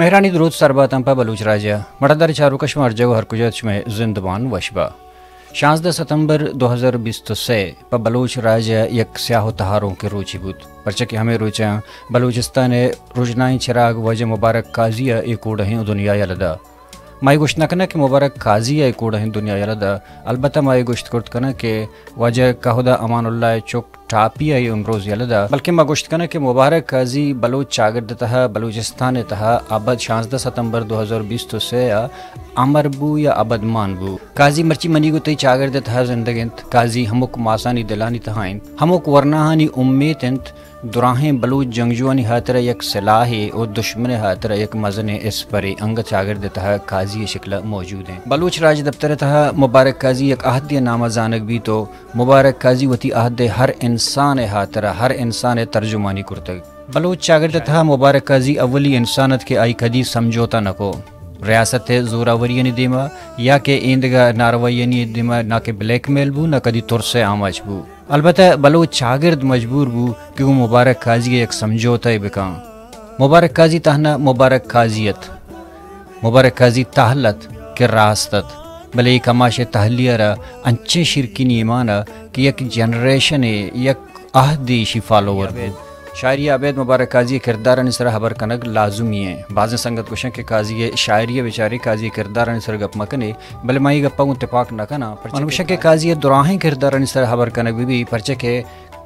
مہرانی دروت سر باتاں پہ بلوچ راج ءَ۔ مڑاہدار چاروکاں، شما ہر جاگہ و ہر کجا ات، شمئے زندمان وش با۔ شانزدہ ستمبر دو ہزار بیست و سے پہ بلوچ راج ءَ یک سیاہ و تہارونکیں روچے بوت، پرچا کہ ہمے روچاں بلوچستان ءِ رژنائیں چراگ واجہ مبارک قاضی ءَ اے کوڑہیں دنیا یلہ دا۔ ما اے گوشت نہ کناں کہ مبارک قاضی ءَ اے کوڑہیں دنیا یلہ دا، البتہ ما اے گوشت کرت کناں کہ واجہ کہدا امان اللہ ءِ چک ٹاپی ءَ اے امروز یلہ دا، بلکیں ما گوشت کناں کہ مبارک قاضی بلوچ چاگرد ءِ تہا، بلوچستان ءِ تہا ابد شانزدہ ستمبر دو ہزار بیست و سے ءَ امر بو یا ابدمان بو۔ قاضی مرچی منی گوں تئی چاگرد ءِ تہا زندگ انت۔ قاضی ہمک ماسانی دلانی تہا انت، ہمک ورناہانی امیت انت۔ دراہیں بلوچ جنگجوانی ہاترا یک سلاہے و دشمن ءِ ہاترا یک مزنیں اسپرے انگت چاگرد ءِ تہا قاضی ءِ شکل ءَ موجود انت۔ بلوچ راجدپتر ءِ تہا مبارک قاضی یک عہدے ءِ نام ءَ زانگ بیت و مبارک قاضی وتی عہد ءِ ہر انسان ءِ ہاترا، ہر انسان ءِ ترجمانی کرتگ۔ بلوچ چاگرد ءِ تہا مبارک قاضی اولی انسان ات کہ آئی کدی سمجھوتہ نہ کو ریاست ءِ زوراوریانی دیما یا کہ ایندگہ ناروائیانی دیما، نہ کہ بلیک میل بو، نہ کدی ترس ءِ آماچ بو۔ البتہ بلوچ چاگرد مجبور بو کہ گوں مبارک قاضی ءَ یک سمجھوتہ ئے بکن۔ مبارک قاضی تہنا مبارک قاضی ات، مبارک قاضی تہل ات کہ راست ات، بلے اے کماش ءِ تہلی ءَ را انچیں شیرکنی مان ءَ کہ یک جنریشنے، یک عہدے ایشی فالوور بوت۔ شاعری ءَ ابید مبارک قاضی ءِ کردارانی سرا ہبر کنگ لازمی انت۔ بازیں سنگت گوشنت کہ قاضی ءِ شاعری ءَ بچارے، قاضی ءِ کردارانی سرا گپ مہ کنے، بلے من اے گپ ءَ گوں تپاک نہ کناں۔ من گوشاں کہ قاضی ءِ دراہیں کردارانی سرا ہبر کنگ بہ بی، پرچہ کہ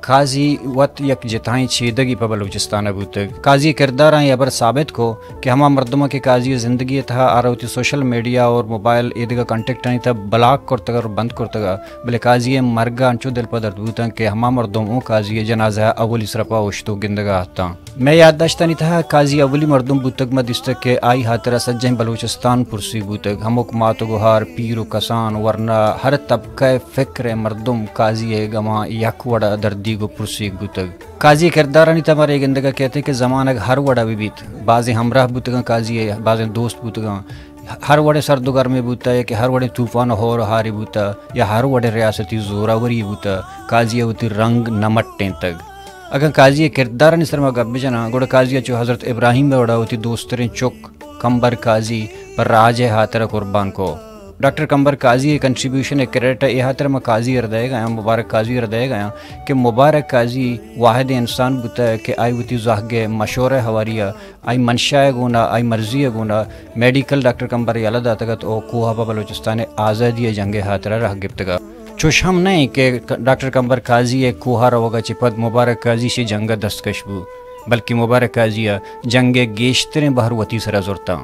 قاضی وت یک جتائیں چیدگے پہ بلوچستان ءَ بوتگ۔ قاضی ءِ کرداراں اے ہبر ثابت کو کہ ہما مردماں کہ قاضی ءِ زندگی ءِ تہا آرا وتی سوشل میڈیا اور موبائل ایدگہ کانٹیکٹانی تہا بلاک کرتگ اور بند کرتگ، بلے قاضی ءِ مرگ ءَ انچو دل پہ درد بوتاں کہ ہما مردم اوں قاضی ءِ جنازہ ءَ اولی سرپا اوشتو گندگ ءَ اتاں۔ مئے یادداشتانی تہا قاضی اولی مردم بوتگ، ما دیستگ کہ آئی ہاترا سجہیں بلوچستان پرسیگ بوتگ۔ ہمک مات و گہار، پیر و کسان، ورنا ہر طبقہ ءِ فکر ءِ مردم قاضی ءِ گماں یک وڑا دردیگ و پرسیگ بوتگ۔ قاضی ءِ کردارانی تہا ما اے گندگ ءَ کیت کہ زمانگ ہر وڑا بہ بیت، بازیں ہمراہ بوتگاں قاضی ءِ، بازیں دوست بوتگاں، ہر وڑیں سرد و گرمے بوتہ یا کہ ہر وڑیں طوفان و ہور و ہارے بوتہ یا ہر وڑیں ریاستی زوراوری بوتہ، قاضی ءَ وتی رنگ نہ مٹینتگ۔ اگاں قاضی ءِ کردارانی سر ما گپ بجناں، گڑا قاضی ءَ چو حضرت ابراہیم ءِ وڑا وتی دوستریں چک کمبر قاضی پہ راج ءِ ہاترا قربان کو۔ ڈاکٹر کمبر قاضی ءِ کنٹریبیوشن ءِ کریڈٹ ءَ اے ہاترا ما قاضی ءَ را دئیگ ءَ آں، مبارک قاضی ءَ را دئیگ ءَ آں کہ مبارک قاضی واحد انسان بوتہ کہ آئی وتی زہگ ءِ مشورہ ءِ ہواری ءَ آئی منشا ءِ گونا، آئی مرضی ءِ گونا میڈیکل ڈاکٹر کمبر ءَ یلہ داتگ ات او کوہ ءَ پہ بلوچستان ءِ آزادی ءِ جنگ ءِ ہاترا راہ گپتگ ات۔ چوش ہم نہ انت کہ ڈاکٹر کمبر قاضی ءِ کوہ ءَ روگ ءَ چہ پد مبارک قاضی شی جنگ ءَ دستکش بو، بلکیں مبارک قاضی ءَ جنگ ءِ گیشتریں بہر وتی سرا زرتاں۔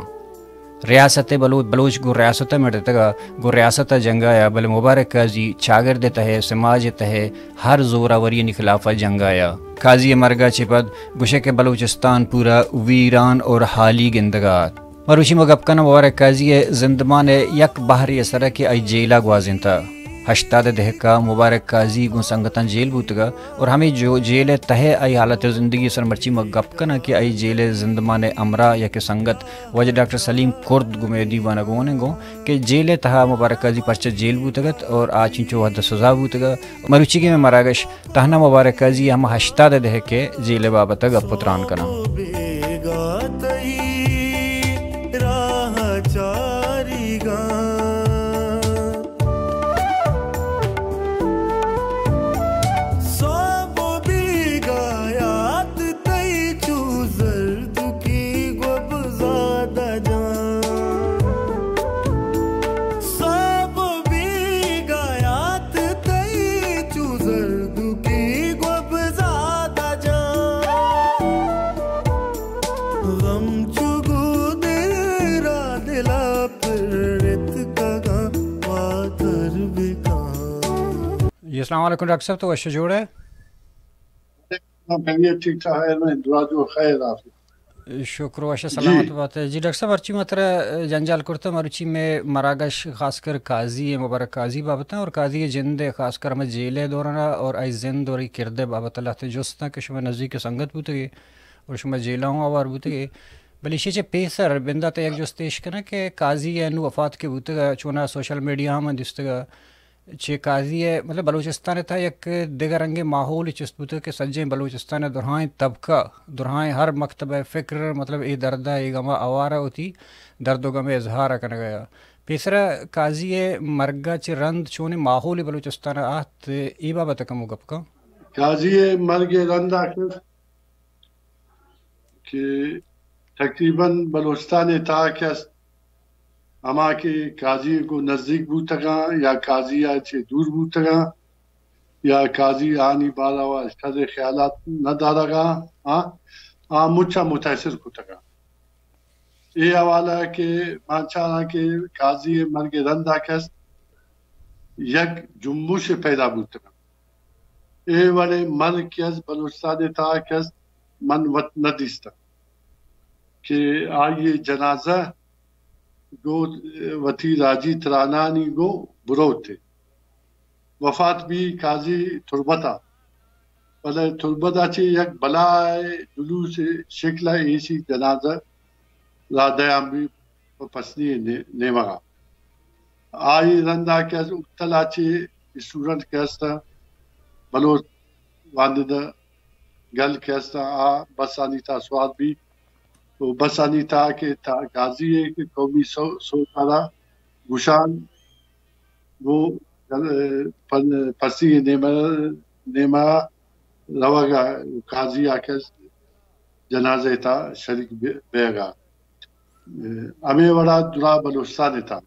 ریاست ءِ بلو-، بلوچ گوں ریاست ءَ مڑتگ ءَ، گوں ریاست ءَ جنگ ءَ یا، بلے مبارک قاضی چاگرد ءِ تہ ءَ، سماج ءِ تہ ءَ ہر زوراوریانی خلاف ءَ جنگ ءَ یا۔ قاضی ءِ مرگ ءَ چہ پد گوشے کہ بلوچستان پورا ویران اور حالی گندگ ءَ ات۔ مروچی ما گپ کناں مبارک قاضی ءِ زندمان ءِ یک بہرے ءِ سرا کہ آئی جیل ءَ گوازینتہ۔ ہشتاد ءِ دہک ءَ مبارک قاضی گوں سنگتاں جیل بوتگ ءَ اور ہمے جو جیل ءِ تہ ءَ آئی حالت زندگی ءِ سر مرچی ما گپ کناں کہ آئی جیل ءِ زندمان ءِ ہمراہ یا کہ سنگت واجہ ڈاکٹر سلیم کرد گوں مئے دیوان ءَ گون انت گوں کہ جیل ءِ تہا مبارک قاضی پرچہ جیل بوتگ ات اور آ چنچو حد ءَ سزا بوتگ ءَ۔ مروچیگیں مئے مراگش تہنا مبارک قاضی ءِ ہما ہشتاد ءِ دہک ءِ جیل ءِ بابت ءَ گپ ءُ تران کناں۔ تئی چو زردکی گوب زادہ جان، ساب بیگایات تئی چو زردکی گوب زادہ جان، غم چو گودرا دلا پرت کگا پاتر بکان۔ جی، السلام علیکم ڈاکٹر صاحب، تو وش جوڑ ئے؟ ہاں، خیریت، ٹھیک ٹھاک ہے، میں دعا جو خیر آپ۔ شکر، وش سلامت بات۔ جی ڈاکٹر صاحب، مرچی ما ترا جنجال کرتا، مروچی مئے مراگش خاص کر قاضی ءِ، مبارک قاضی بابت ءَ اور قاضی ءِ جند ءِ خاص کر ہمے جیل ءِ دوران ءَ اور آئی زند اور آئی کرد ءِ بابت ءَ لہتے جست اتاں کہ شما نزیک سنگت بوتگے اور شما جیل ءَ ہوں آوار بوتگے۔ بلے ایشی چہ پیسر بندات ءَ یک جست ایش کناں کہ قاضی ءِ نوں وفات کہ بوتگ ءَ، چوناہا سوشل میڈیا ءَ ہم دیستگ ءَ، چہ قاضی ءَ، مطلب، بلوچستان ءِ تہا یک دگہ رنگیں ماحولے چست بوتگ کہ سجیں بلوچستان ءِ درائیں طبقہ، درائیں ہر مکتبہ فکر، مطلب، اے درد ءَ، اے غم ءَ ہوار ءَ وتی درد ءُ غم ءِ اظہار ءَ کنگ ءَ۔ پیسر ءَ قاضی ءِ مرگ ءَ چہ رند چونیں ماحولے بلوچستان ءَ آت، اے بابت ءَ کمو گپ کن۔ قاضی ءِ مرگ ءِ رند ءَ کہ تقریباً بلوچستان ءِ تہا کہ است، ہما کہ قاضی ءَ گوں نزدیک بوتگاں یا قاضی ءَ چہ دور بوتگاں یا قاضی آنی باروا شر خیالات نہ دارگاں، آ، آ مچ ءَ متاثر کتگاں۔ اے حوالہ کہ ما چاراں کہ قاضی ءِ مرگ ءِ رند ءَ کہ است یک جنبش پیدا بوتگ۔ اے وڑیں مرگ کہ است بلوچستان ءِ تہا کہ است من وت نہ دیستگ کہ آئی ءِ جنازہ گوں وتی راجی ترانانی گوں بروت۔ وفات بی قاضی تربت ءَ، بلے تربت ءَ چہ یک بلائیں جلوس شکل ءَ ایشی جنازہ را دیان بی پہ پسنی ءِ نے-، نیمگ ءَ۔ آئی رند ءَ کہ است اگتل ءَ چہ اسٹوڈنٹ کہ است بلوچ واندہ گل کہ است آ بسانی تہا سوار بی، تو بسانی تہا کہ تا-، قاضی ءِ کہ قومی سو-، سوت ءَ را گشان گوں پن-، پسی ءِ نیمہ، نیمہ روگ ءَ قاضی ءَ کہ جنازہ ءِ تہا شریک بی-، بیگ ءَ۔ ہمے وڑا درا بلوچستان ءِ تہا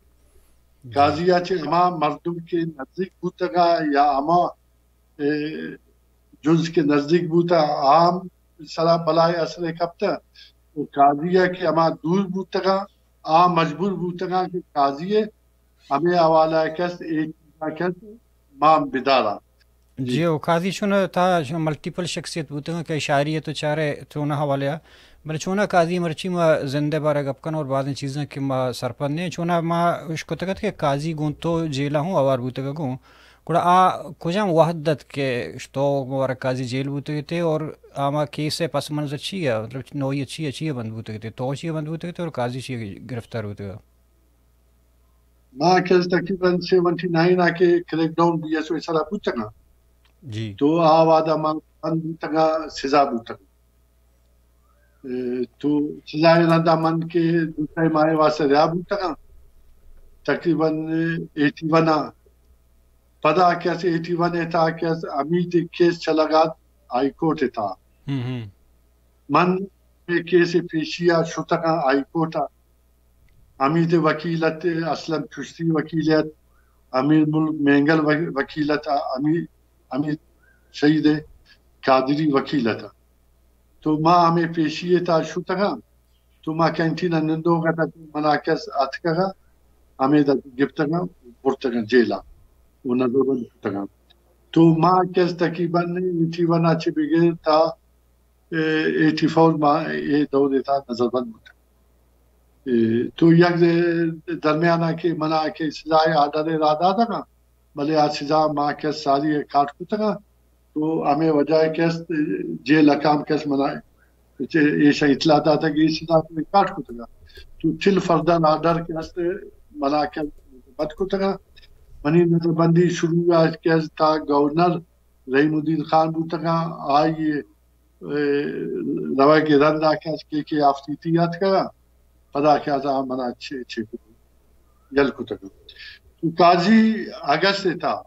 قاضی ءَ چہ ہما مردم کہ نزدیک بوتگ ءَ یا ہما، اے، جنس کہ نزدیک بوتگ ءَ آ ہم سرا بلائیں اثرے کپتہ۔ و قاضی ءَ کہ ہما دور بوتگ ءَ آ مجبور بوتگ ءَ کہ قاضی ءِ ہمے حوالہ ءَ کہ است، اے چیز ءَ کہ است، ما ہم بداراں۔ جی۔ جی، و قاضی چون تا ملٹیپل شخصیت بوتگ کہ شاعری تو چارے چونا حوالہ ءَ، بلے چونا قاضی مرچی ما زندہ بارہ گپ کن اور بعضیں چیزاں کہ ما سرپد نہیں، چونا ما اش کتگ ات کہ قاضی گوں تو جیل ءَ ہوں ہوار بوتگ گوں، گڑا آ کجام وہد ات کہ تو مبارک قاضی جیل بوتگ تے اور آ ما کیس ءِ پس منظر چی ءَ، مطلب نوعیت چی ءَ، چی ءَ بند بوتگ تے، تو چی ءَ بند بوتگ تے اور قاضی چی ءَ گرفتار بوتگ؟ ما کہ تقریباً سیونٹی نائن ءَ کہ crackdown B S O ءِ سرا بوتگاں۔ جی۔ تو آ وہدا من بند بوتگاں، سزا بوتگاں۔ اے، تو سزا ءِ رندا من کہ دو سئے ماہ ءِ واسطہ رہا بوتگاں۔ تقریباً ایٹی ون ءَ، پدا کہ اس ایٹی ون ءِ تہا کہ اس حمید ءِ کیس چلگات ہائی کورٹ ءِ تہا۔ ہم ہم۔ من اے کیس ءِ پیشی ءَ شتگاں ہائی کورٹ ءَ۔ حمید ءِ وکیل ات، اسلم چشتی وکیل ات، امیر ملک مینگل و-، وکیل ات، امیر، امیر شہید قادری وکیل ات۔ تو ما ہمے پیشی ءِ تہا شتگاں، تو ما کینٹین ءَ نندوک اتاں، تو منا کس اتکگاں، ہمے دا گپتگاں، برتگاں جیل ءَ، و نظر بند کتگاں۔ تو ما کس تقریباً ایٹی ون ءَ چہ بگر تا اے، ایٹی فور ما اے دور ءِ تہا نظر بند بوتگ۔ اے، تو یک درمیان ءَ کہ منا کہ سزا ءِ آرڈر ءَ را داتگ، بلے آ سزا ما کہ ساری ءَ کاٹ کتگ، تو ہمے وجہ ءَ کہ است جیل ءَ کام کہ است منا چہ ایشاں اطلاع داتگ، اے سزا تو کاٹ کتگ۔ تو ٹل فردر آرڈر کہ است منا کہ بند کتگ۔ منی نظر بندی شروع ءَ کہ است تا گورنر رحیم الدین خان بوتگاں، آئی ءِ، اے، روگ ءِ رندا کہ از کے کے آفتیتی اتکگاں، پدا کہ از آ منا چے، چے کتگ، یل کتگ۔ تو قاضی اگست ءِ تہا،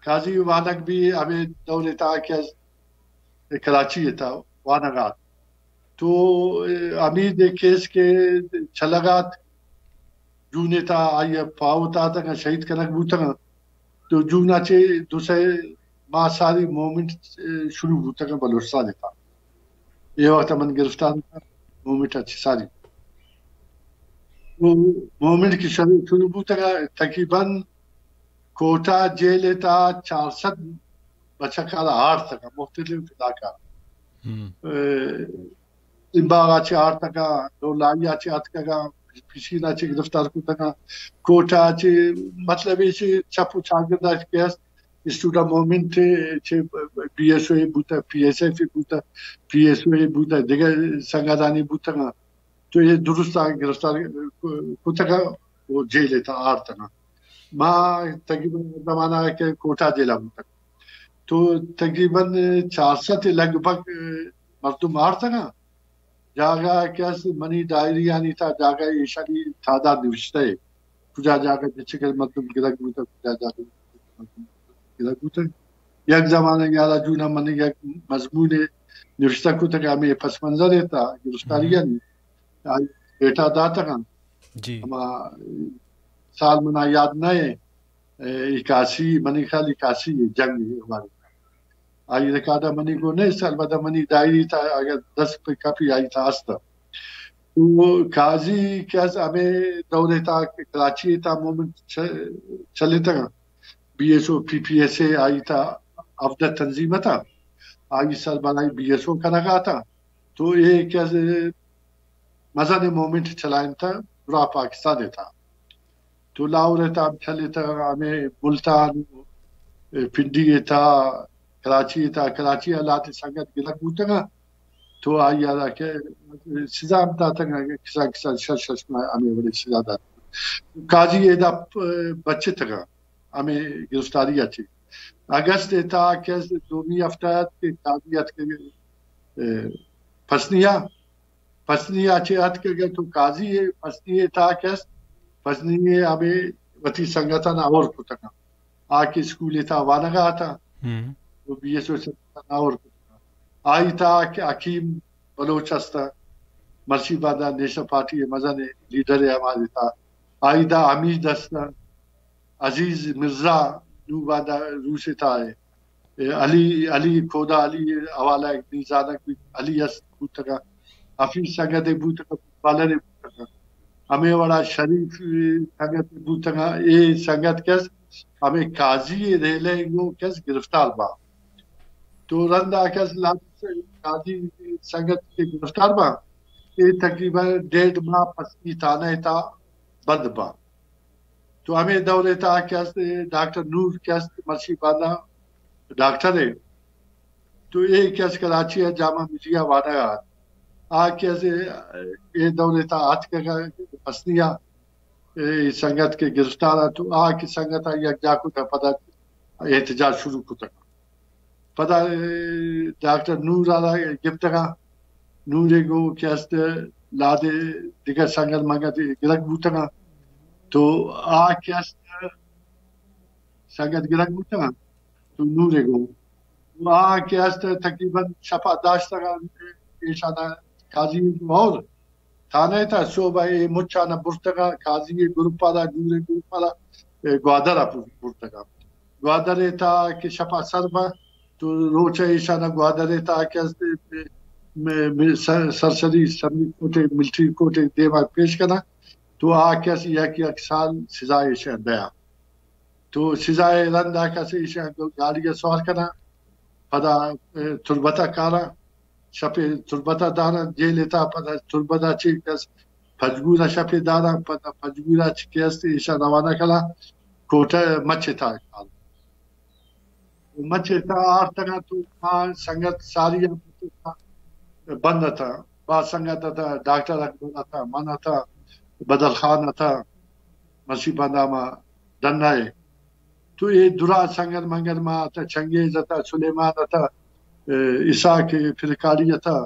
قاضی وانگ بی ہمے دور ءِ تہا کہ از کراچی ءِ تہا وانگ ءَ ات۔ تو، اے، حمید ءِ کیس کہ چلگ ءَ ات، جون ءِ تہا آئی ءَ پاہو داتگ ءُ شہید کنگ بوتگ۔ تو جون ءَ چہ دو سئے ماہ ساری موومنٹ، اے، شروع بوتگ بلوچستان ءِ تہا۔ اے وقت ءَ من گرفتار بوتاں، موومنٹ ءَ چہ ساری۔ تو موومنٹ کہ شروع، شروع بوتگ، تقریباً کوئٹہ جیل ءِ تہا چار سد بچک ءَ را آرتگ مختلف علاقہ۔ ہم۔ اے، زمباگ ءَ چہ آرتگ، ڈولائی ءَ چہ اتکگ، پشین ءَ چہ گرفتار کتگ، کوئٹہ ءَ چہ، مطلب ایشی چپ ءُ چاگرد ءَ کہ است، اسٹوڈنٹ موومنٹ چہ بی ایس او بوتگ، پی ایس ایف بوتگ، پی ایس او بوتگ، دگہ سنگتانی بوتگ۔ تو اے درستاں گرفتار کتگ ءُ جیل ءِ تہا آرتگ۔ ما تقریباً زمانہ کہ کوٹا جیلا بوتگ، تو تقریباً چار سد لگ بھگ مردم آرتگاں۔ جاگہ کہ است منی ڈائریانی تا جاگہ ایشانی تعداد نوشتہ ہے، کجا جاگہ چچکر مردم گرگ بوتگ، کجا جاگہ مردم گرگ بوتگ۔ یک زمانہ یارا جونا من یک مضمون نوشتہ کتگ ہمیں پس منظر ہے تا گرفتاریانی، آئی ڈیٹا داتگاں۔ جی۔ ہما سال منا یاد نہ ہے، اکاسی، منی خیال اکاسی جنگ ہے ہمارے۔ آئی ریکارڈ منی گو نیست، البتہ منی ڈائری تا اگر دست پہ کپی آئی تا است۔ تو قاضی کہ از ہمیں دور تا کراچی تا مومنٹ چ-، چلتگاں، B S O, P P S A I تا ہفدہ تنظیم تا، آئی سربراہی بی ایس او کنگا تا۔ تو اے کہ از مزن مومنٹ چلائنتا برا پاکستان تا۔ تو لاہور تا ہم چلتا، ہمیں ملتان، پنڈی تا، کراچی تا، کراچی ء لہتے سنگت گرگ بوتگاں۔ تو آئی ء را کہ سزا ہم داتگاں، کسان کسان شش شش ماہ ہمیں وڑے سزا دات۔ قاضی ادا بچتگاں ہمیں گرفتاری ء چی۔ اگست ء تا کہ دومی ہفتہ ات کہ قاضی ات کہ، اے، پسنی ء، پسنی ء چہ اتکگ ء تو قاضی ء پسنی ء تا کہ است، پسنی ء ہمیں وتی سنگتاں ہور کتگ۔ آ کہ اسکول ء تا وانگ ء اتاں، ہم۔ تو بی ایس او سنگتاں ہور کتگ۔ آئی تا کہ حکیم بلوچ است، مرچی باندا نیشنل پارٹی ء مزن لیڈر ء ہمارے تا۔ آئی دا حمید است، عزیز مرزا، نوں باندا روس ء تا ء۔ اے علی، علی کودا علی حوالہ ء نی زانگ بیت، علی است بوتگا، حفیظ سنگت ء بوتگا، فٹبالر ء بوتگا۔ ہمے وڑا شریف سنگت ء بوتگا، اے سنگت کس ہمے قاضی ء ریلہ ء گوں کس گرفتار با۔ تو رندا کس لازم قاضی سنگت کہ گرفتار با، اے تقریباً ڈیڑھ ماہ پسنی تھانہ ء تا بند با۔ تو ہمے دور ء تہا کہ است ڈاکٹر نور کہ است مرشی باندا ڈاکٹر ء، تو اے کہ است کراچی ء جامعہ ملیہ وانگ ء ات۔ آ کہ است اے دور ء تہا اتکگ ء پسنی ء اے سنگت کہ گرفتار ات، تو آ کہ سنگت ء یک جا کت ء پدا احتجاج شروع کتگ۔ پدا، اے، ڈاکٹر نور ء را گپتگاں۔ نورے گو کہ است لادے دگہ سنگت منگت گرگ بوتگاں۔ تو آ کہ است سنگت گرگ بوتگاں۔ تو نورے گو آ کہ است تقریباً شپا داشتگاں ایشانا قاضی اور تھانہ ء تہا۔ صبح ء اے مچاں برتگ ء قاضی ء گروپ ء را، نور ء گروپ ء را، اے گوادر ء برتگ ء۔ گوادر ء تہا کہ شپ ء سر بنت تو روچ ء ایشان ء گوادر ء تہا کہ است، م-، م-، سر-، سرسری سمی کوٹ ء، ملٹری کوٹ ء دیم ء پیش کناں تو آ کہ است یک یک سال سزا ایشان دیا۔ تو سزا ء رند ء کس ایشاں گاڑی ء سوار کناں، پدا، اے، تربت ء کاراں، شپ ء تربت ء داراں، جیل ء تہا پدا تربت ء چہ کس پنجگور ء شپ ء داراں، پدا پنجگور ء چہ کہ است ایشاں روانہ کناں کوٹہ مچ ء تہا کاراں۔ مچ ء تہا آرتگاں تو ما سنگت ساری ء بند اتاں، با سنگت اتاں، ڈاکٹر اکبر اتاں، من اتاں، بدل خان اتاں، مرشی باندا ما ڈن ء۔ تو اے درا سنگت منگت ما اتاں، چنگیز اتاں، سلیمان اتاں، اے، اسحاق فرقاڑی اتاں،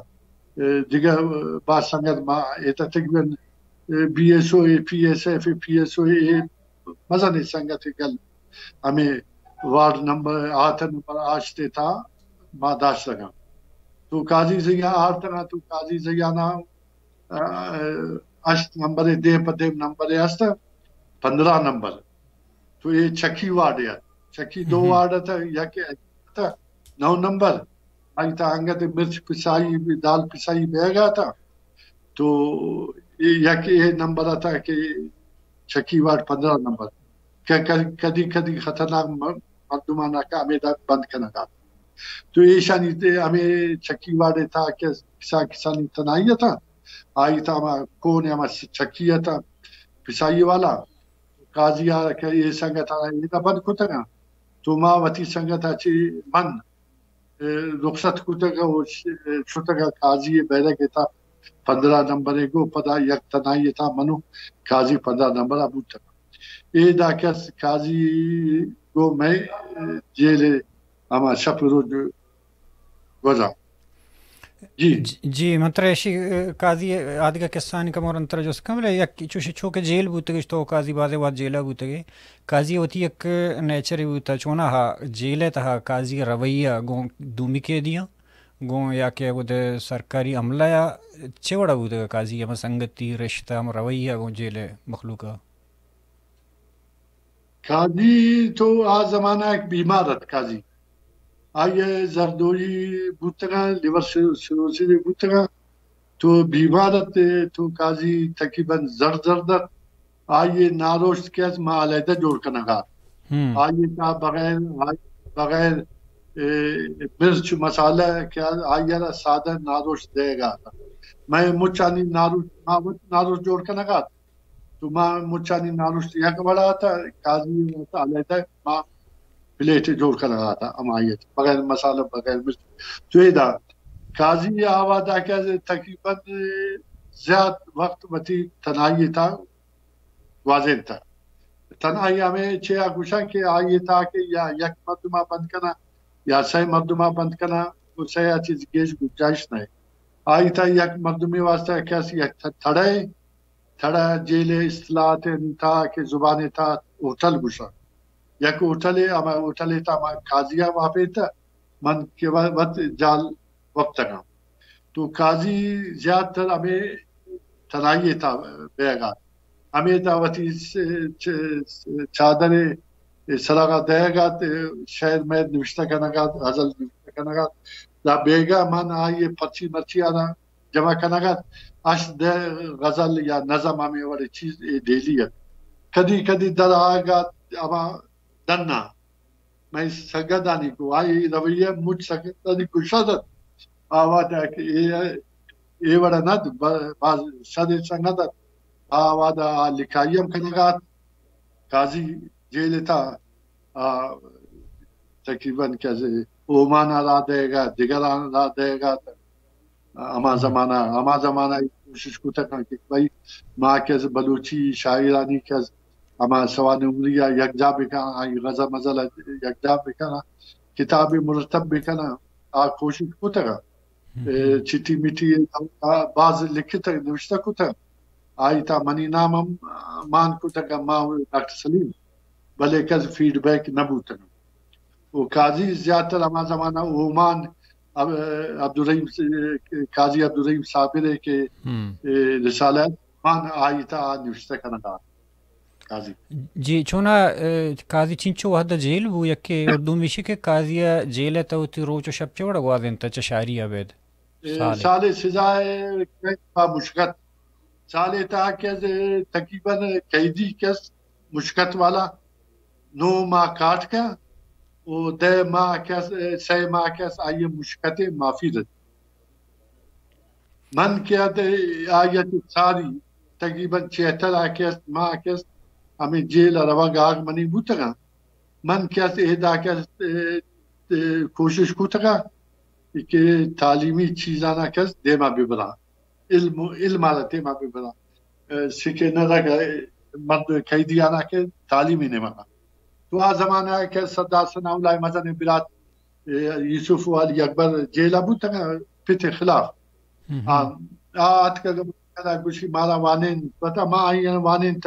اے، دگہ باز سنگت ما اتاں تقریباً، اے، بی ایس او اے، پی ایس ایف اے، پی ایس او اے، مزنیں سنگت گل ہمے وارڈ نمبر آٹھ نمبر آشت ء تہا ما داشتگاں۔ تو قاضی زیان آرتگاں، تو قاضی زیانا، ا، ہشت نمبر ء دیم پہ دیم نمبر ء است، پندرہ نمبر۔ تو اے چکی وارڈ ء ات۔ چکی دو ہم۔ وارڈ ات، یک ات نو نمبر۔ آئی تا انگت مرچ پسائی، دال پسائی بیگا تا۔ تو اے یک اے نمبر ات کہ چکی وارڈ پندرہ نمبر۔ کہ کر-، کدی کدی خطرناک م-، مردمانا کہ ہمے دا بند کنگا۔ تو ایشانی تے ہمے چکی وارڈ ء تہا کہ کسا کسانی تنائی اتاں، آئی تہا ہما کون ء ہما چکی اتاں، پسائی والا، قاضی ء کہ اے سنگت ء ادا بند کتگاں، تو ما وتی سنگت ء چہ من، اے، رخصت کتگ ء ش-، شتگ ء قاضی ء بیرگ ء تہا پندرہ نمبر ء گوں پدا یک تنائی ء تہا منو قاضی پندرہ نمبر ء بوتگ۔ اے دا کس قاضی گو میں جیل ہما شپ روچ گوزا۔ جی۔ جی، من ترا ایشی، قاضی آدگہ قصہانی کمو رند ترا جست کن، بلے یک چوشی چو کہ جیل بوتگش، تو قاضی بازیں وہد جیلا بوتگے۔ قاضی وتی یک نیچرے بوتا، چونا ہا جیل ءِ تہا قاضی رویہ گوں دومی قیدیاں گوں یا کہ گد سرکاری عملہ یا چے وڑا بوتگ قاضی ہم سنگتی رشتہ ہم رویہ گوں جیل ءِ مخلوق ءَ؟ قاضی تو آ زمانہ یک بیمار ات قاضی۔ آئی ءَ زردوئی بوتگاں، لیور سیروسز بوتگاں۔ تو بیمار ات، تو قاضی تقریباً زرد زرد ات۔ آئی ءَ ناروشت کہ از ما علیحدہ جوڑ کنگا۔ آئی ءَ تا بغیر، بغیر، اے، مرچ مسالہ کہ آئی ءَ را سادہ ناروشت دیگا۔ میں مچانی ناروشت، ما وت ناروشت جوڑ کنگا۔ تو ما مچانی ناروشت یک وڑا تا، قاضی وت علیحدہ ما پلیٹ جوڑ کنگا تا، ہمائی ات، بغیر مسالہ، بغیر مرچ۔ تو اے دا، قاضی آوا دا کہ تقریباً زیات وقت وتی تنہائی تا گوازینتا۔ تنہائی ہمیں چیا گوشاں کہ آئی تا کہ یا یک مردما بند کنا، یا سئے مردما بند کنا، وہ سئے چیز گیش گنجائش نہیں۔ آئی تا یک مردمی واسطہ کس یک تھڑے تھڑا جیل ءِ اصطلاحات ءِ تھا کہ زبان ءِ تھا ہوٹل گوشاں۔ یک ہوٹلے، ہما ہوٹل ءِ تھا ما قاضی ءَ واپیتہ، من کہ و-، وت جال وپتگاں۔ تو قاضی زیات تر ہمے تنہائی ءِ تھا بیگا۔ ہمے تھا وتی س-، چ-، چادر ءِ سرا دئیگا، شعر مئر نوشتہ کنگا، غزل نوشتہ کنگا۔ دا بیگا من آئی پرچی مرچی آنا جمع کنگ ات، ہشت دہ غزل یا نظم ہمے وڑیں چیز اے ڈیلی ات۔ کدی کدی در آگ ات ہما ڈنا، مئے سنگتانی کو آئی رویہ مچ سنگتانی کو شد ات۔ آ وہدا کہ اے، اے وڑا نہ ات، ب-، باز شد سنگت ات۔ آ وہدا آ لکھائی ہم کنگ ات۔ قاضی جیل ءِ تھا، آ، تقریباً کہ از اومان ءَ را دئیگا، دگراں را دئیگا، ہما زمانہ، ہما زمانہ کوشش کتگ کہ بھئی ما کہ از بلوچی شاعرانی کہ از ہما سوانح عمری ءَ یکجا بکن، آئی غزل مزل ءَ یکجا بکن، کتابے مرتب بکن، آ کوشش کتگ۔ اے، چٹی مٹی باز لکھتگ، نوشتہ کتگ۔ آئی تھا منی نام ہم مان کتگ، ما ڈاکٹر سلیم، بلے کس فیڈ بیک نہ بوتگ۔ و قاضی زیاتر ہما زمانہ اومان، اب-، عبدالرحیم س-، قاضی عبدالرحیم صابر ءِ کہ، اے، رسالہ اومان آئی تھا نوشتہ کنگا۔ قاضی۔ جی، چونا، اے، قاضی چنچو وہد جیل بو، یکے اور دومی شی کہ قاضی جیل ءِ تہ وتی روچ و شپ چہ وڑا گوازینت چہ شاری ءَ بید؟ اے، سال ءِ۔ سال ءِ سزا ءِ با مشکت۔ سال ءِ تہا کہ از تقریباً قیدی کس مشکت والا نو ماہ کاٹ کا، و دہ ماہ کس، سئے ماہ کس آئی مشکت معافی رد۔ من کہ ات آئی ءَ چہ ساری تقریباً چھہتر ءَ کہ است، ماہ کہ است، ہمے جیل ءَ روگ آگ منی بوتگاں۔ من کہ است ادا کہ است، اے، اے، کوشش کتگاں کہ تعلیمی چیزانا کہ است دیما ببراں۔ علم، علم ءَ را دیما ببراں۔ اے، سکینر ءَ کہ مرد قیدیانا کہ تعلیمی نیمگا۔ تو آ زمانہ کہ سردار ثناء اللہ مزن برات اے، یوسف و علی اکبر جیل ءَ بوتگ پت ءِ خلاف۔ آ، آ اتکگ ءَ گوشی مارا وانین، پدا ما آئی ءَ وانینت،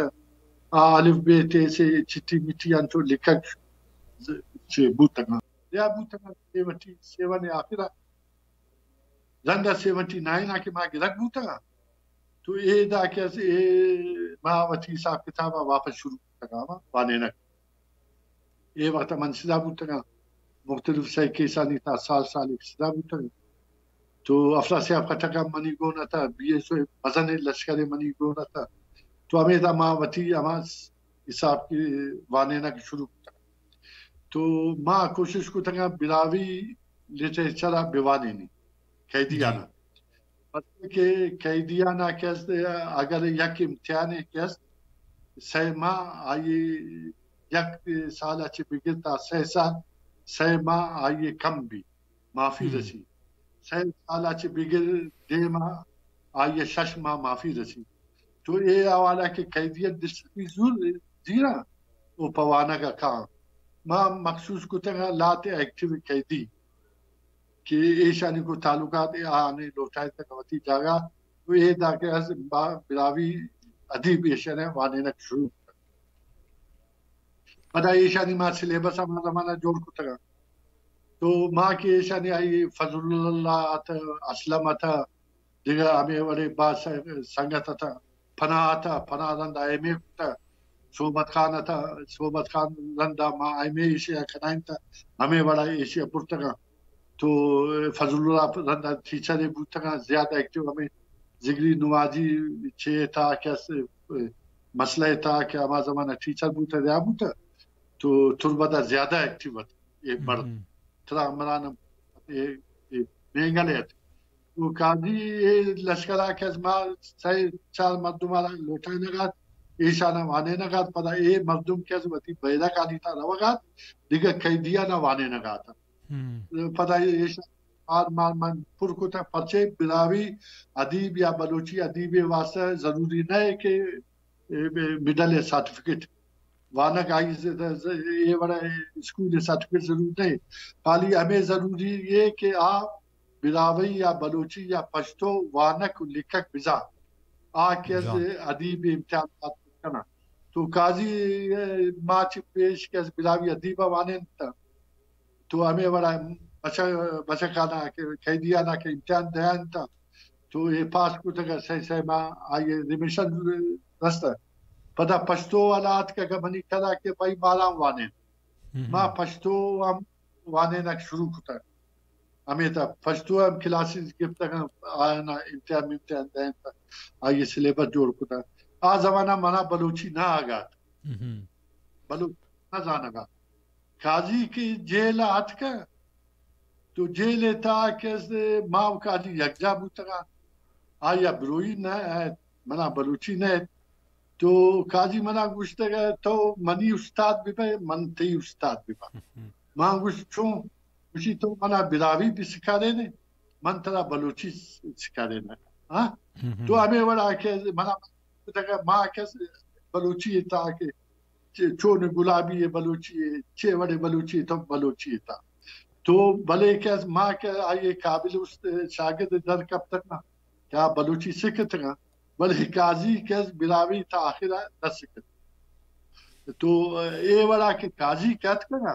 آ الف بے تے سے چٹی مٹی انچو لکھگ چے بوتگ۔ یا بوتگ سیونٹی سیون ءِ آخر ءَ، رندا سیونٹی نائن ءَ کہ ما گرگ بوتگ۔ تو اے دا کہ از اے ما وتی حساب کتاب ءَ واپس شروع کتگ ءَ وانینگ۔ اے وقت ءَ من سزا بوتگاں، مختلف سئے کیسانی تہا سال سال یک سزا بوتگاں۔ تو افراسیاب خٹک ہم منی گون اتاں، بی ایس او مزنیں لشکرے منی گون اتاں۔ تو ہمیدا ما وتی ہما حساب کہ وانینگ شروع کتگ۔ تو ما کوشش کتگاں براہوئی لٹریچر ءَ بہ وانینی قیدیانا۔ پرچے کہ قیدیانا کہ است، اگر یک امتحانے کہ است، سئے ماہ آئی یک سال ءَ چہ بگر تا سئے سال، سئے ماہ آئی کم بی، معافی رسی۔ سئے سال ءَ چہ بگر دیما آئی شش ماہ معافی رسی۔ تو اے حوالہ کہ قیدیت دلچسپی زور، زیراں و پہ وانگ ءَ کاں۔ ما مخصوص کتگ لہتے ایکٹیو قیدی کہ ایشانی کو تعلقات آہانی لوٹائینتگ وتی جاگہ و اے دا کہ از با براہوئی ادیب ایشانی وانینگ شروع کتگ۔ پدا ایشانی ما سلیبس ہما زمانہ جوڑ کتگ۔ تو ما کہ ایشانی آئی فضل اللہ ات، اسلم ات، دگہ ہمے وڑے باز سنگت ات، پناہ ات، پناہ رند ایم اے کت، صحبت خان ات، صحبت خان رند ما ایم اے ایشی ءَ کنائینت، ہمے وڑا ایشی ءَ برتگ۔ تو فضل اللہ رند ٹیچر بوتگ، زیادہ ایکٹیو ہمے ذگری نمازی چے تا کہ اس مسئلہ تا کہ ہما زمانہ ٹیچر بوتگ یا بوتگ، تو تربت ءَ زیادہ ایکٹیو ات اے مرد۔ ترا عمران اے، اے مینگل ات۔ تو قاضی اے لشکر ءَ کہ از ما سئے چار مردم ءَ لوٹائینگ ات، ایشان ءَ وانینگ ات، پدا اے مردم کہ از وتی بیرک آنی تا روگ ات، دگہ قیدیان ءَ وانینگ ات۔ پدا ایش آر مان من پر کتگ، پرچے براہوئی ادیب یا بلوچی ادیب ءِ واسطہ ضروری نہ کہ اے، اے، مڈل ءِ سرٹیفکیٹ وانگ آئی ز-، ز-، ز-، اے وڑا اسکول ءِ سرٹیفکیٹ ضرور نہ۔ خالی ہمے ضروری اے کہ آ براہوئی یا بلوچی یا پشتو وانگ و لکھگ بزان۔ آ کہ از ادیب امتحان پاس کناں۔ تو قاضی، اے، ما چہ پیش کہ از براہوئی ادیب ءَ وانینت۔ تو ہمے وڑا بچ-، بچکانا کہ قیدیانا کہ امتحان دینت، تو اے پاس کتگ، سئے سئے ماہ آئی ریمیشن رست۔ پدا پشتو والا آتکگ منی کرا کہ بھائی مارا ہم وانین۔ ما پشتو ہم وانینگ شروع کتگ۔ ہمے تا پشتو ہم کلاسز گپتگ، آیانا امتحان امتحان دینت، آئی سلیبس جوڑ کتگ۔ آ زمانہ منا بلوچی نہ آگات، بلوچی نہ زانگا۔ قاضی کہ جیل ءَ اتک، تو جیل ءِ تہا کہ است، ما و قاضی یکجاہ بوتگاں۔ آئی ءَ بروئی نہ ات، منا بلوچی نہ ات۔ تو قاضی منا گوشتگ، تو منی استاد ببئے، من تئی استاد بباں۔ ما گوشت، چون؟ گوشی، تو منا براہوئی بہ سکارین ئے، من ترا بلوچی سکارین آں۔ ہاں؟ تو ہمے وڑا کہ منا کتگ، ما کہ بلوچی ءِ تہا کہ چ-، چون گلابی ءِ بلوچی ءِ، چے وڑے بلوچی ءِ، تو بلوچی ءِ تہا۔ تو بلے کہ ما کہ آئی قابل است شاگرد در کپتگ نا کہ آ بلوچی سکتگاں، بلے قاضی کہ براہوئی تا آخر ءَ نہ سکت۔ تو اے وڑا کہ قاضی کت کنا،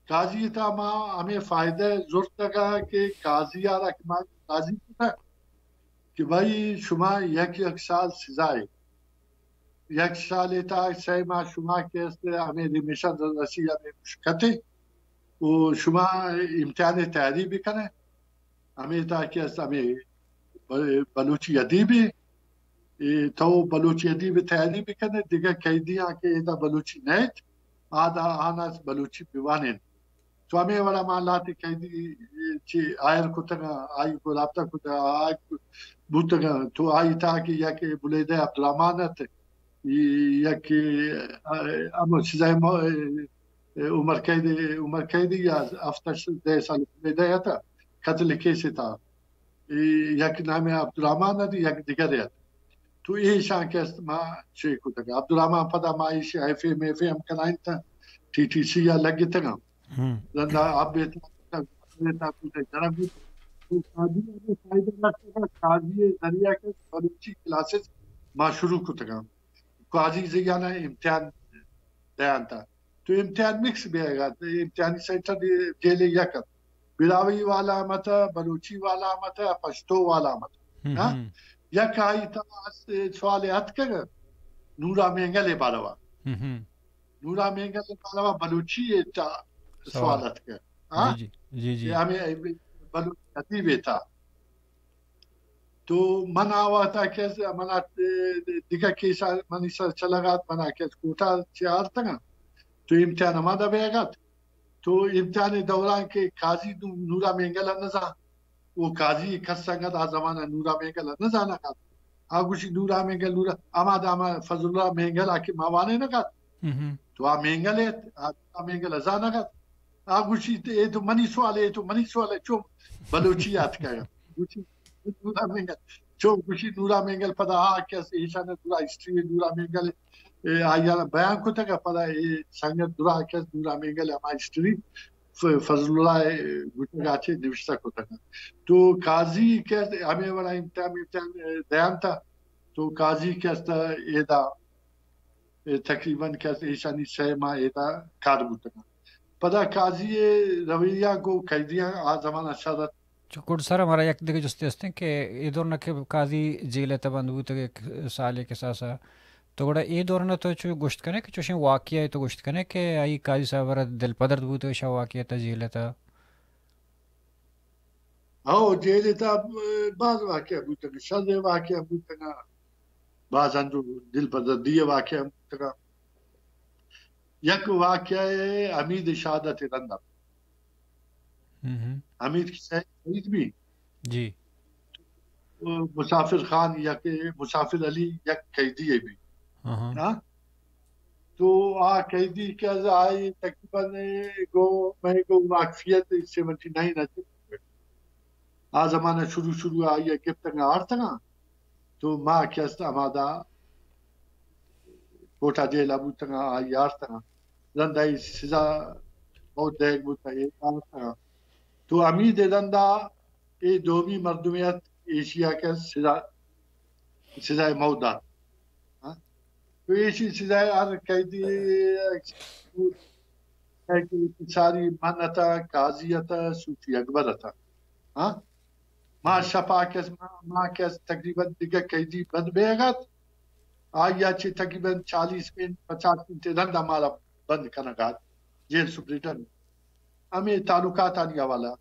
قاضی ءِ تہا ما ہمے فائدہ زرتگ کہ قاضی ءَ را کہ ما قاضی کتگ کہ بھائی شما یک یک سال سزا ءَ، یک سال ءِ تہا سئے ماہ شما کہ است ہمے ریمیشن رسی ہمے مشکتے و شما امتحان ءِ تیاری بکنے، ہمے تہا کہ است ہمے ب-، بلوچی ادیبے، اے تو بلوچی ادیب ءِ تیاری بکنے، دگہ قیدیاں کہ ادا بلوچی نیت، آدا آنا بلوچی بوانین۔ تو ہمے وڑا ما لہتے قیدی چی ہائر کتگاں، آئی کو رابطہ کتگ، آئی بوتگاں۔ تو آئی تہا کہ یک بلیدہ عبدالرحمن ات، یک، ہمو چیزا، عمر قیدی، عمر قیدی یا ہفتہ دہ سال بلیدہ ات، قتل کیس ءِ تہا۔ اے یک نام عبدالرحمن ات، یک دگرے ات۔ تو ایشاں کہ است ما چے کتگ۔ عبدالرحمن پدا ما ایشی ایف اے میف اے ہم کنائینت، ٹی ٹی سی ءَ لگتگاں۔ رندا اب بیتا، بیتا بوتگ، جنگ بوتگ۔ تو قاضی ءَ فائدہ رسیتگ، قاضی ءِ ذریعہ کہ بلوچی کلاسز ما شروع کتگاں۔ قاضی زیانا امتحان دیانتا۔ تو امتحان مکس بیگ ات، امتحانی سینٹر جیل یک ات۔ براہوئی والا ہم ات، بلوچی والا ہم ات، پشتو والا ہم ات۔ ہاں؟ یک آئی تا سوال اتکگ، نورا مینگل ءِ باروا۔ نورا مینگل ءِ باروا بلوچی ءِ تا سوال اتکگ۔ ہاں؟ جی، جی، جی۔ ہمے بلوچی ادیب ءِ تا۔ تو من آ وہدا کہ منا دگہ کیس منی سر چلگ ات، منا کہ کوٹا چہ آرتگاں، تو امتحان ہما دا بیگ ات۔ تو امتحان دوران کہ قاضی نو-، نورا مینگل نزان، وہ قاضی کس سنگت آ زمانہ نورا مینگل نزانگ ات۔ آ گوشی نورا مینگل، نورا، ہما دا ہما فضل اللہ مینگل آ کہ ما وانینگ ات۔ تو آ مینگل ات، آ مینگل زانگ ات۔ آ گوشی، اے تو منی سوال، اے تو منی سوال، چون بلوچی یاد کایا؟ گوشی، نورا مینگل۔ چون گوشی نورا مینگل پدا آ کہ ایشان نورا ہسٹری نورا مینگل، اے آئی ءَ بیان کتگ ءُ پدا اے سنگت دراہ کس نورا مینگل ءِ ہما ہسٹری ف-، فضل اللہ ءِ گوشگ ءَ چہ نوشتہ کتگ۔ تو قاضی کس ہمے وڑا امتحان، امتحان دیانتا، تو قاضی کس ادا، اے تقریباً کس ایشانی سہ ماہ ادا کار بوتگ۔ پدا قاضی ءِ رویہ گوں قیدیاں آ زمانہ شر ات۔ چو کڈ سر، ہمارا یک دگہ جستے ہستیں کہ اے دور نہ کہ قاضی جیل ءِ تہ بند بوتگ یک سالے کساسا، تو گڑا اے دور نہ تو چو گوشت کنے کہ چوشیں واقعہ تو گوشت کنے کہ آئی قاضی صاحب را دل پدرد بوتگ شہ واقعہ تا جیل ءِ تہ؟ ہو، جیل ءِ تہ باز واقعہ بوتگ، شر واقعہ بوتگ، باز انچو دل پدردی واقعہ بوتگ۔ یک واقعہ حمید شہادت ءِ رندا۔ ہم ہم۔ حمید کہ شہید بی۔ جی۔ مسافر خان یا کہ مسافر علی یک قیدی بی۔ ہاں ہاں۔ ہاں؟ تو آ قیدی کہ از آئی تقریباً گو، مئے گو واقفیت سیونٹی نائن ات۔ آ زمانہ شروع شروع آئی گپتگاں آرتگاں۔ تو ما کہ است ہمادا کوٹا جیل ءَ بوتگاں، آئی آرتگاں۔ رند آئی سزا بہت دئیگ بوتگ، اے آرتگاں۔ تو حمید ءِ رندا اے دومی مردمے ات، ایشی ءَ کہ سزا، سزائے موت دات۔ ہاں؟ تو ایشی سزائے ہر قیدی ساری من اتاں، قاضی اتاں، صوفی اکبر اتاں۔ ہاں؟ ما شپا کس، ما، ما کس تقریباً دگہ قیدی بند بیگ ات۔ آئی ءَ چہ تقریباً چالیس منٹ، پچاس منٹ رندا مارا بند کنگ ات جیل سپرنٹنڈنٹ۔ ہمے تعلقاتانی حوالہ۔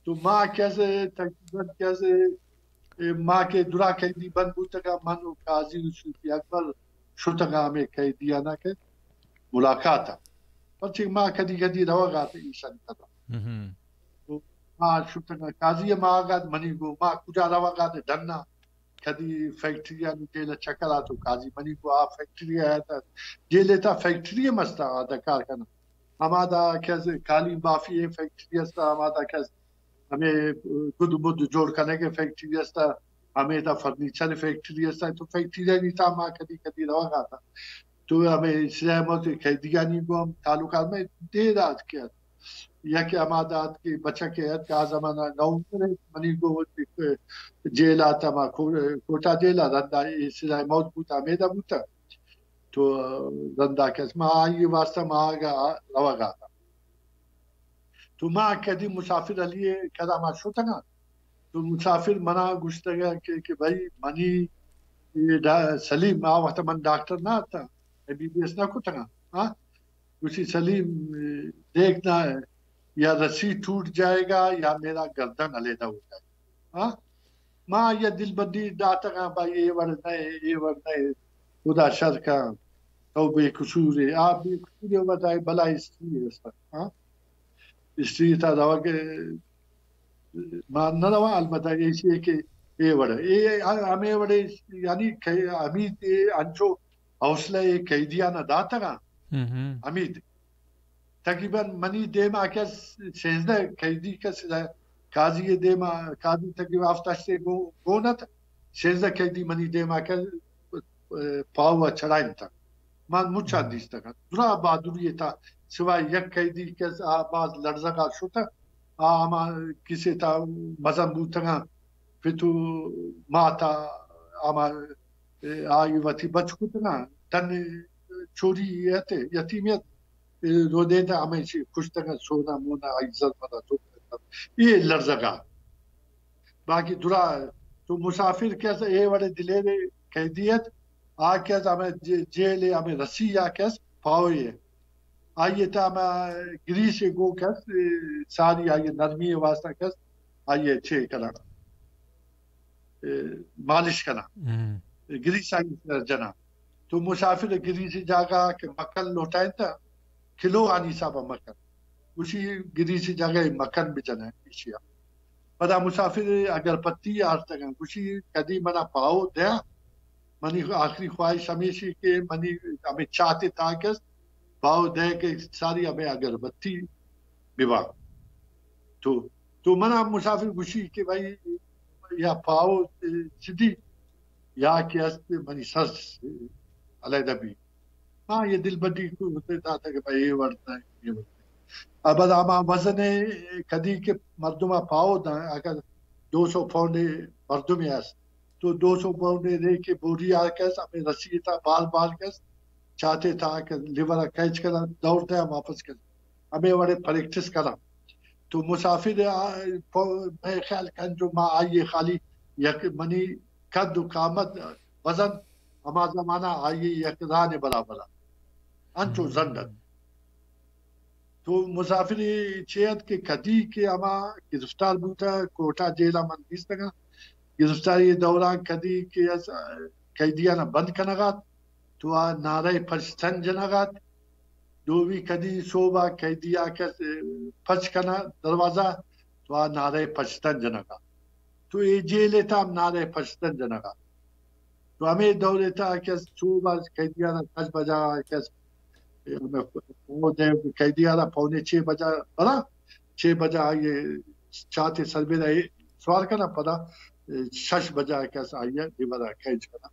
تو ما کس تقریباً کس، اے، ما کہ درا قیدی بند بوتگاں، من و قاضی و صوفی اکبر شتگاں ہمے قیدیانا کہ ملاقات ءَ۔ پرچہ ما کدی کدی روگ ءَ ات ایشانی ترا۔ ہم۔ تو ما شتگاں، قاضی ءَ ما آگات، منی گو ما کجا روگ ءَ ات، ڈن ءَ کدی فیکٹری آنی جیل ءَ چکر ءَ تو قاضی منی گو آ فیکٹری ءَ ات، جیل ءِ تہ فیکٹری ہم است ات، آ کار کناں۔ ہمادا کہ از قالین بافی ءِ فیکٹری است، ہمادا کہ از ہمے گد مد جوڑ کنگ ءِ فیکٹری است، ہمے تہ فرنیچر ءِ فیکٹری است، تو فیکٹری آنی تہ ما کدی کدی روگ ءَ ات۔ تو ہمے سزائے موت قیدیانی گوں ہم تعلقات مئے دیر ات کہ ات۔ یک ہما دات کہ بچک ات کہ آ زمانہ نومبر ات، منی گو جیل ءَ ات، ہما کو-، کوٹا جیل ءَ، رندا اے سزائے موت بوت، ہمیدا بوت۔ تو رندا کس ما آئی واسطہ ما آگا روگ ءَ ات۔ تو ما کدی مسافر علی ءِ کرا ما شتگاں۔ تو مسافر منا گوشتگ کہ، کہ بھئی منی اے ڈا-، سلیم، آ وقت من ڈاکٹر نہ اتاں، ایم بی بی ایس نہ کتگاں۔ ہاں؟ گوشی سلیم، اے، دیکھنا ہے، یا رسی ٹوٹ جائے گا یا میرا گردن علیحدہ ہو جائے گا۔ ہاں؟ ما آئی ءَ دلبندی داتگاں، بھائی اے وڑ نہ، اے وڑ نہ، خدا شر کن، تو بے قصور ئے، آ بے قصور ئے، وت آئی بلا ہسٹری است۔ ہاں؟ ہسٹری تا روگ ما نہ رواں، البتہ ایشی کہ اے وڑ اے ہمے وڑ، یعنی کہ حمید اے انچو حوصلہ اے قیدیانا داتگاں۔ ہم ہم۔ حمید تقریباً منی دیما کہ سیزدہ قیدی کہ سزا قاضی ءِ دیما، قاضی تقریباً ہفت ہشت گو-، گون ات، سیزدہ قیدی منی دیما کہ، اے، پاؤ ءَ چڑائینتگ۔ من مچاں دیستگ ات۔ درا بہادری ءِ تہ سوائے یک قیدی کہ آ باز لرزگ ءَ شت، آ ہما کسے تہ مزن بوتگاں، پت و مات ءَ ہما، اے، آئی وتی بچ کتگاں، ڈن چوری ات، یتیمی ات، اے، رودینتہ ہمے چی کشتگاں، سونا مونا آئی زر منا تو اے لرزگا۔ باقی درا تو مسافر کس اے وڑے دلیرے قیدی ات، آ کس ہمے جے-، جیل ءِ ہمے رسی آ کس پاوے ءَ۔ آئی ءِ تہ ہمے گریس ءِ گو کس، اے، ساری آئی ءِ نرمی ءِ واسطہ کس، آئی ءِ چے کناں، اے، مالش کناں۔ ہم۔ گریس آئی ءِ سر جناں۔ تو مسافر گریس ءِ جاگہ کہ مکن لوٹائینتہ، کلو آنی حساب ءَ مکن۔ گوشی گریس ءِ جاگہ ءَ مکن بجنئے ایشی ءَ۔ پدا مسافر اگربتی آرتگاں، گوشی کدی منا پاؤ دیا، منی آخری خواہش ہمیشی کہ منی ہمے چاتے تاکس پاؤ دے کہ ساری ہمے اگربتی ببا۔ تو، تو منا مسافر گوشی کہ بھائی یا پاؤ چدی یا کہ است منی سر علیحدہ بی۔ ہاں، یہ دلبڈی کو داتا کہ بھائی یہ ورد ہے، یہ ورد ہے۔ ابد ہما وزن کدی کہ مردم پاؤ دا، اگر دو سو پاؤنڈ مردم است، تو دو سو پاؤنڈ رے کہ بوری آ کس، ہمیں رسی تا بال بال کس، چاتے تا کہ لیور کیچ کرا، دور دے واپس کر، ہمیں وڑے پریکٹس کرا۔ تو مسافر آ، پو-، میں خیال کن جو ما آئیے خالی یک منی قد و قامت وزن ہما زمانہ آئیے یک ران برابر انچو زنڈت۔ تو مسافری چے ات کہ کدی کہ ہما گرفتار بوتا، کوٹا جیلا من دیستگا، گرفتاری دوران کدی کہ از قیدیانا بند کنگات، تو آ نعرہ پشتن جنگات، دومی کدی صوبہ قیدیا کس پچ کنا دروازہ، تو آ نعرہ پشتن جنگات۔ تو اے جیل تا ہم نعرہ پشتن جنگات۔ تو ہمیں دور تا کس صوبہ قیدیانا پنچ بجا کس، قیدیانا پونے چھ بجا برا، چھ بجا آئیے چاتے سربیرا سوار کنا، پدا شش بجا کس آئیے دیورا کیچ کنا،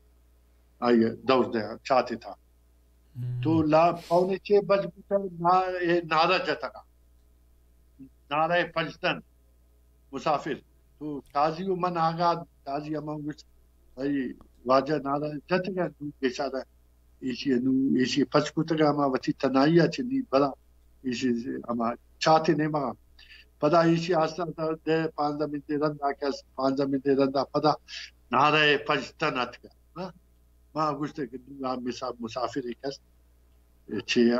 آئیے دور دے چاتے تا۔ تو لا پونے چھ بج بوتا، نا-، اے نعرہ جتگا، نعرہ پنجتن مسافر۔ تو قاضی و من آگا، قاضی ہما گوشت، بھائی، واجہ نعرہ جتگا، تو بیچارہ ایشی نو، ایشی پچ کتگا، ہما وتی تنہائی چہ نی برا، ایشی ہما چاتے نیمگا۔ پدا ایشی آستہ آستہ دہ پانزدہ منٹ رندا کس، پانزدہ منٹ رندا پدا نعرہ پنجتن اتکا۔ ہاں؟ ما گوشت کہ نوں آ مسا-، مسافرے کس چیا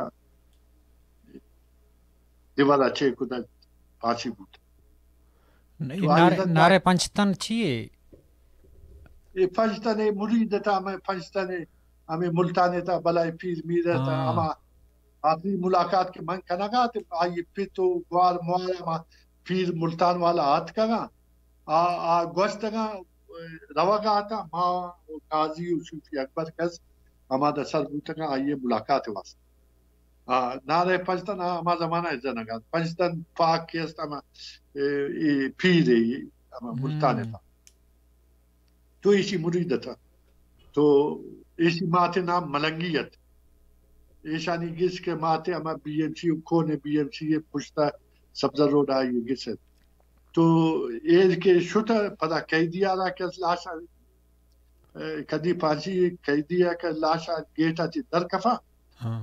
دیوالا چے کتا، پاچی بوت۔ نعرہ، نعرہ پنجتن چیے؟ اے پنجتن اے مرید تا، ہمیں پنجتن اے، ہمیں ملتان تا بلائے پیر میر تا، ہما آخری ملاقات کہ من کنگا تے آئی پت و گوار موار ہما پیر ملتان والا آتکگا، آ، آ گوستگا، روگا آتا، ما و قاضی و صوفی اکبر کس ہما دا سر بوتگا آئی ملاقات واسطہ۔ آ، نعرہ پنجتن ہما زمانہ زنگا، پنجتن پاک کہ است ہما، اے، اے پیر اے، ہما ملتان تا۔ تو ایشی مرید ات۔ تو ایشی مات نام ملنگی ات۔ ایشانی گس کہ مات ہما بی ایم سی، کون بی ایم سی پشتا سبزہ روڈ آئی گس ات۔ تو ایر کہ شت پدا قیدی آرا کس لاشا، اے، کدی پانچی قیدی کہ لاشا گیٹا چی در کفا،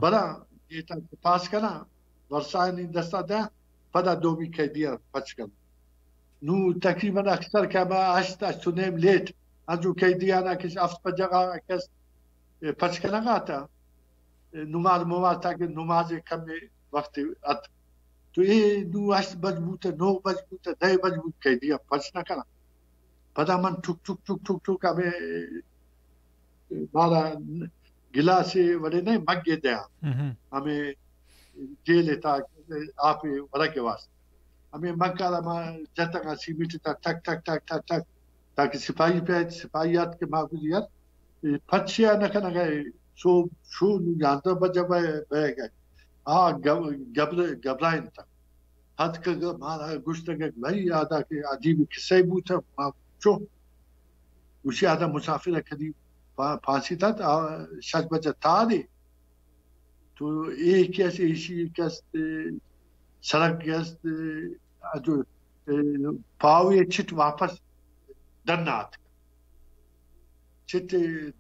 برا گیٹا چی پاس کنا، ورسانی دستا دیا، پدا دومی قیدی پچ کنا۔ نوں تقریباً اکثر کہ ہما ہشت، ہشت و نیم لیٹ، انچو قیدیانا کہ ہفت بجہ کس پچ کنگا تا، نماز مماز تاکہ نماز کمے وقت ات۔ تو اے نوں ہشت بج بوت، نو بج بوت، دہ بج بوت، قیدیاں پچ نہ کنا۔ پدا من ٹک ٹک ٹک ٹک ٹک ہمیں مارا گلاسے وڑے نہیں مگے دیا۔ ہمیں جیل تا آپ ورگ واسطے۔ ہمیں مگا ما جتگا سیمنٹ تا ٹک ٹک ٹک ٹک ٹک، تاکہ سپاہی پہ، سپاہی آت کہ ما گوشی یار، اے پچیا نہ کنگا، اے سو، شو نو یازدہ بجہ بہ، بہ گئے۔ آ گب-، گبر-، گبرائن تا۔ ہتکگ مارا گوشتگ کہ بھائی آدا کہ عجیب قصہ بوت، ما چو گوشی آدا مسافر کدی پا-، پانسی تا، آ شش بجہ تا دے۔ تو اے کہ است، ایشی کہ است، سرک کہ است، اجو پاوے چٹ واپس ڈن آتک۔ چٹ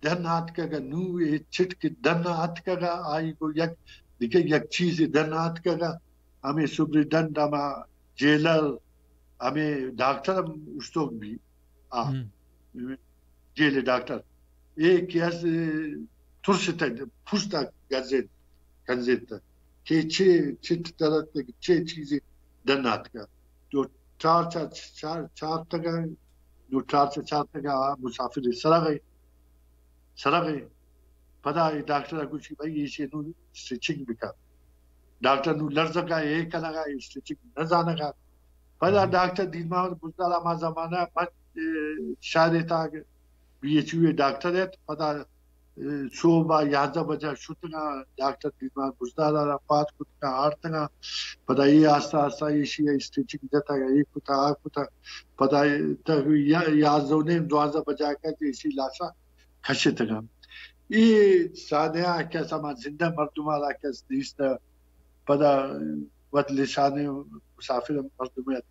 ڈن آتکگا، نوں اے چٹ کہ ڈن آتکگا، آئی گو یک دگہ یک چیزے ڈن آتکگا، ہمیں سپرنٹنڈنٹ، ہما جیلر، ہمیں ڈاکٹر ہم اشتوک بی۔ آ، جیل ڈاکٹر۔ اے کہ از ترس ات، پشتا گرزیت، کنزیت کہ چے چٹ درت، چے چیزے ڈن آتکا۔ جو ٹارچا چار، چارتگا، جو ٹارچا چارتگا، آ مسافر سرغے، سرغے۔ پدا اے ڈاکٹر گوشی، بھائی، ایشی نو اسٹچنگ بکن۔ ڈاکٹر نو لرزگا، اے کنگا، اے اسٹچنگ نہ زانگا۔ پدا ڈاکٹر دین محمد بزدار ہما زمانہ من، اے، شہر تا بی ایچ یو ڈاکٹر ات۔ پدا، اے، صبح یازدہ بجہ شتگا، ڈاکٹر دین محمد بزدار را پاد کتگا، آرتگا۔ پدا اے آستہ آستہ ایشی اسٹچنگ جتا، اے کتا، آ کتا۔ پدا اے تا یا-، یازدہ و نیم، دوازدہ بجہ کت ایشی لاشا کشتگا۔ اے سانحہ کس ہما زندہ مردم ءَ را کس دیست، پدا وت لشانیں مسافر مردم ات۔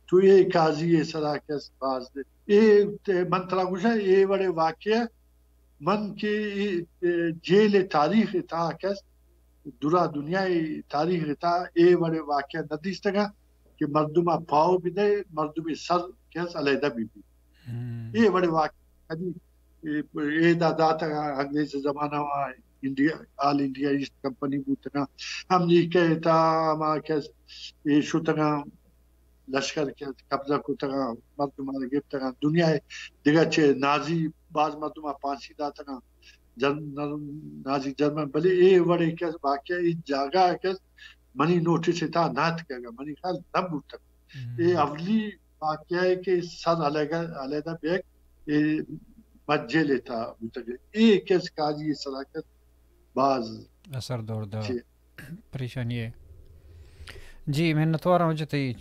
تو اے قاضی ءِ سرا کس باز دے۔ اے تے من ترا گوشاں، اے وڑیں واقعہ من کہ اے، اے جیل ءِ تاریخ ءِ تہا کس درا دنیا ءِ تاریخ ءِ تہا اے وڑیں واقعہ نہ دیستگاں کہ مردم ءَ پاؤ بدے، مردم ءِ سر کس علیحدہ بہ بی۔ ہم۔ اے وڑیں واقعہ کدی اے، اے دا داتگ انگریز زمانہ ءَ انڈیا، آل انڈیا ایسٹ کمپنی بوتگاں۔ امریکہ ءِ تہا ہما کہ اے شتگاں، لشکر کہ قبضہ کتگاں، مردم ءَ گپتگاں۔ دنیا ءِ دگہ چہ نازی باز مردم ءَ پھانسی داتگاں، جن-، نازی جرمن، بلے اے وڑیں کہ واقعہ اے جاگہ ءَ کہ منی نوٹس ءِ تہا نہ اتکگ، منی خیال نہ بوتگ۔ ہم۔ اے اولی واقعہ ءِ کہ سر علیحدہ، علیحدہ بیگ اے مجل ءِ تہا بوتگ۔ اے کس قاضی ءِ سرا کس باز اثر دور دا۔ چے۔ پریشانی ہے۔ جی، منتواراں واجہ تئی۔